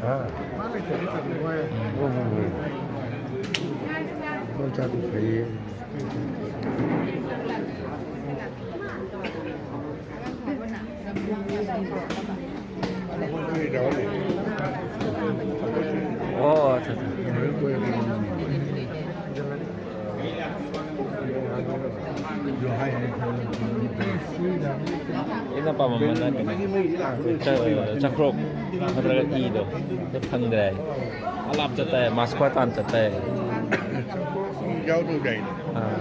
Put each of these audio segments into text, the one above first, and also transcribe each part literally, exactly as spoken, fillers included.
ꯍꯥ? ꯍꯣꯏ, ꯍꯣꯏ, ꯍꯣꯏ꯫ ꯂꯣꯟ ꯆꯥꯗꯤ ꯐꯩꯌꯦ꯫ ꯑꯣ, ꯑꯠꯆꯥ, ꯑꯠꯆꯥ꯫ ꯑꯩꯅ ꯄꯥꯝꯕꯅ ꯀꯩꯅꯣ, ꯆ-, ꯆꯥꯀ꯭ꯔꯣꯛ ꯅꯠꯇ꯭ꯔꯒ ꯏꯗꯣ, ꯑꯗꯨ ꯐꯪꯗ꯭ꯔꯦ ꯍꯥꯏ꯫ ꯑꯂꯥꯞ ꯆꯠꯇꯥꯏ, ꯃꯥꯁꯀ꯭ꯋꯥ ꯇꯥꯟ ꯆꯠꯇꯥꯏ꯫ ꯌꯥꯎꯗꯕ ꯌꯥꯏꯅꯦ꯫ ꯑꯥ꯫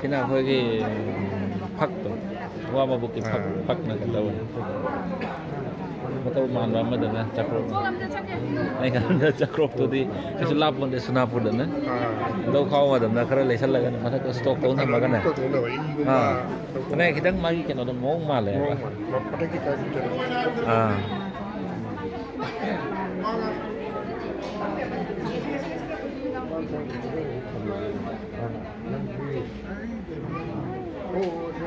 ꯁꯤꯅ ꯑꯩꯈꯣꯏꯒꯤ ꯐꯛꯇꯣ, ꯋꯥ ꯃꯕꯨꯛꯀꯤ ꯐꯛ, ꯑꯥ꯫ ꯐꯛꯅ ꯀꯩꯅꯣ ꯇꯧꯕꯅꯦ꯫ ꯃꯇꯧ ꯃꯥꯟꯕ ꯑꯃꯗꯅ ꯆꯥꯀ꯭ꯔꯣꯛ꯫ ꯑꯩ ꯈꯟꯕꯗ ꯆꯥꯀ꯭ꯔꯣꯛꯇꯨꯗꯤ ꯀꯩꯁꯨ ꯂꯥꯞꯄꯣꯟꯇꯦ ꯁꯣꯅꯥꯄꯨꯔꯗꯅ꯫ ꯑꯥ꯫ ꯂꯧ ꯈꯥꯎꯕ ꯃꯇꯝꯗ ꯈꯔ ꯂꯩꯁꯜꯂꯒꯅꯦ, ꯃꯊꯛꯇ ꯏꯁꯇꯣꯛ ꯇꯧ ꯊꯝꯃꯒꯅꯦ꯫ ꯏꯁꯇꯣꯛ ꯇꯧꯅꯕ, ꯏꯒꯨꯝꯕ꯫ ꯑꯥ꯫ ꯐꯅꯦꯛ ꯈꯤꯇꯪ ꯃꯥꯒꯤ ꯀꯩꯅꯣꯗꯣ ꯃꯑꯣꯡ ꯃꯥꯜꯂꯦ ꯍꯥꯏꯕ꯫ ꯃꯑꯣꯡ ꯃꯥꯜꯂꯦ꯫ ꯃ-, ꯃꯊꯛꯀꯤ ꯇꯥꯏꯞꯇ ꯇꯧꯋꯦ꯫ ꯑꯥ꯫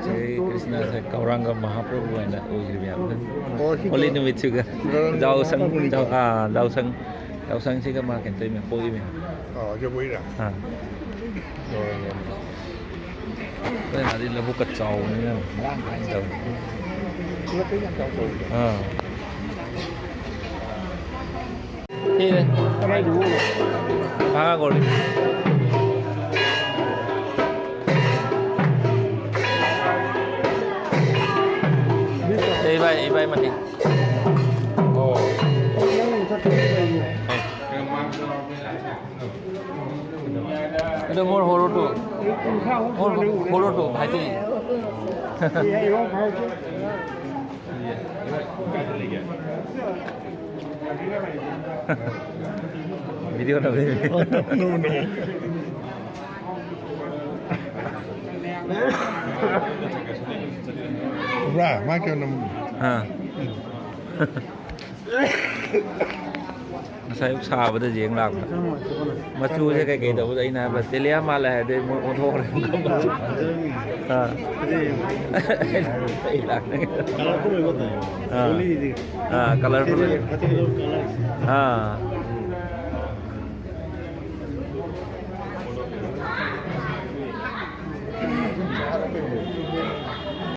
ꯁꯤ ꯀ꯭ꯔꯤꯁꯅꯁꯦ ꯒꯧꯔꯥꯡꯒ ꯃꯍꯥꯄ꯭ꯔꯚꯨ ꯍꯥꯏꯅ ꯑꯣꯏꯈ꯭ꯔꯤꯕ ꯌꯥꯝꯅ꯫ ꯑꯣ, ꯁꯤ ꯍꯣꯂꯤ ꯒꯧꯔꯥꯡ ꯅꯨꯃꯤꯠꯁꯤꯒ ꯃꯍꯥꯄ꯭ꯔꯚꯨꯅꯤꯀꯣ꯫ ꯖꯥꯎꯁꯪ, ꯖꯥꯎ-, ꯑꯥ, ꯖꯥꯎꯁꯪ, ꯖꯥꯎꯁꯪꯁꯤꯒ ꯃꯥ ꯀꯩꯅꯣ ꯇꯧꯔꯤꯃꯦ, ꯄꯣꯛꯏꯃꯦ꯫ ꯑꯣ, ꯖꯒꯣꯏꯔꯥ? ꯑꯥ꯫ ꯒꯧꯔꯥꯡꯒ꯫ ꯑꯩꯈꯣꯏ ꯑꯥꯗꯤ ꯂꯧꯕꯨꯛꯀ ꯆꯥꯎꯕꯅꯤꯅ ꯃꯔꯥꯡ ꯀꯥꯏꯅ ꯇꯧꯋꯤ꯫ ꯂꯧꯕꯨꯛ ꯌꯥꯝ ꯆꯥꯎ ꯇꯧꯋꯤ꯫ ꯑꯥ꯫ ꯁꯤꯅꯦ꯫ ꯀꯗꯥꯏꯗꯕꯨ? ꯚꯥꯒꯣꯔꯤ꯫ ꯑꯦ, ꯏꯕꯥꯏ, ꯏꯕꯥꯏ ꯃꯅꯤ꯫ ꯑꯣ꯫ ꯑꯗꯣ ꯃꯣꯔ ꯍꯣꯔꯣꯇꯣ꯫ ꯃꯣꯔ ꯍꯣꯔꯣꯇꯣ ꯍꯥꯏꯗꯤ꯫ ꯀꯥꯏꯗ ꯂꯩꯒꯦ? Video na, baby. ꯎꯕ꯭ꯔꯥ? ꯃꯥ ꯀꯩꯅꯣ ꯅꯝ- ꯑꯥ꯫ ꯉꯁꯥꯏ ꯑꯌꯨꯛ ꯁꯥꯕꯗ ꯌꯦꯡ ꯂꯥꯛꯄ꯫ ꯃꯆꯨꯁꯦ ꯀꯩꯀꯩ ꯇꯧꯕꯗ ꯑꯩꯅ ꯍꯥꯏꯕ ꯇꯦꯂꯤꯌꯥ ꯃꯥꯜꯂꯦ ꯍꯥꯏꯗꯤ ꯃꯣꯏ ꯑꯣꯟꯊꯣꯛꯈ꯭ꯔꯦ꯫ ꯑꯥ꯫ ꯑꯩ ꯂꯥꯛꯅꯤꯡꯉꯦ꯫ ꯑꯥ꯫ ꯑꯥ, colourful ꯑꯣꯏ꯫ ꯑꯥ꯫